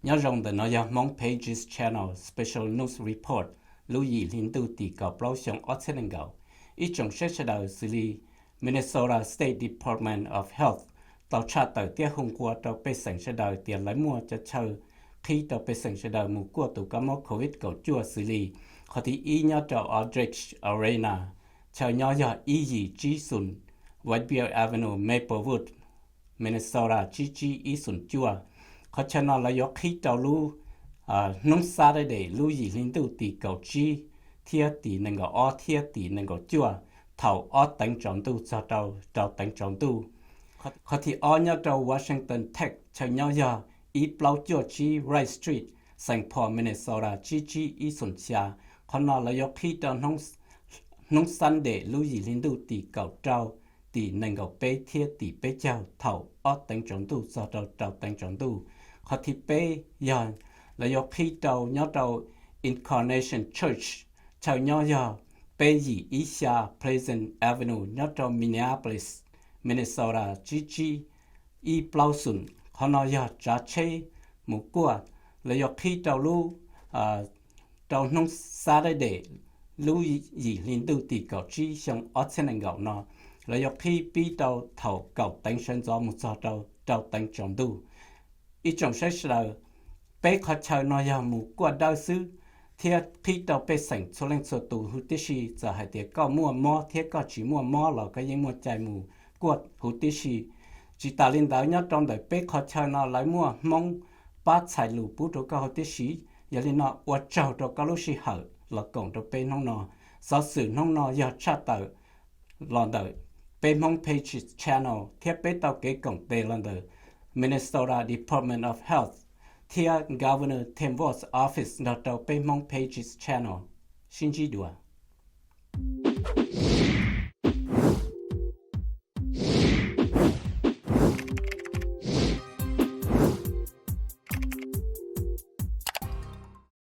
Nyob zoo, ntawm no yog Hmong Pages Channel Special News Report lub yim hli ntuj tim kaum plaub xyoo ob txhiab nees nkaum. Ib tsoom saib sawv daws, xws li Minnesota State Department of Health tau tshaj tawm thiab hu nqua rau pej xeem sawv daws tias lawv muaj cov chaw qhib rau pej xeem sawv daws mus kuaj tus kab mob COVID kaum cuaj xws li qhov thib ib nyob rau Aldrich Arena, chaw nyob yog ib yim tsib xoom Whitbeer Avenue, Maplewood, Minnesota tsib tsib ib xoom cuaj. Qhov chaw no lawv yuav qhib rau lub hnub Saturday lub yim hli ntuj tim kaum tsib thiab tim nees nkaum ob thiab tim nees nkaum cuaj, thaum ob teev tsaus ntuj txog rau rau teev tsaus ntuj. Qhov thib ob nyob rau Washington Tech, chaw nyob yog ib plaub cuaj tsib Wright Street, Saint Paul, Minnesota tsib tsib ib xoom xya. Qhov no lawv yuav qhib rau hnub Sunday lub yim hli ntuj tim kaum rau, tim nees nkaum peb thiab tim peb caug thaum ob teev tsaus ntuj txog rau rau teev tsaus ntuj. Qhov thib peb yog lawv yuav qhib rau nyob rau Incarnation Church, chaw nyob yog peb yim ib xya Pleasant Avenue nyob rau Minneapolis, Minnesota tsib tsib ib plaub xoom. Qhov no yog tsav tsheb mus kuaj. Lawv yuav qhib rau lub rau hnub Saturday lub yim hli ntuj tim kaum tsib xyoo ob txhiab nees nkaum no. Lawv yuav qhib pib rau thaum kaum teev sawv ntxov mus txog rau rau teev tsaus ntuj. Ib tsoom saib sawv daws, peb qhov chaw no yog mus kuaj dawb xwb thiab qhib rau pej xeem txhua leej txhua tus huv tib si. Txawm hais tias koj muaj mob thiab koj tsis muaj mob los koj yeej muaj cai mus kuaj huv tib si. Tsis tas li ntawd, nyob rau ntawm peb qhov chaw no lawv muaj Hmoob pab txhais lus pub rau koj huv tib si. Yog li no ua tsaug rau koj lub sij hawm los koom rau peb hnub no. Xov xwm hnub no yog tshaj tawm los ntawm peb Hmong Pages Channel thiab peb tau kev koom tes los ntawm Minnesota Department of Health thiab Governor Tim Walz Office nrog rau peb Hmong Pages Channel. Sib ntsib dua.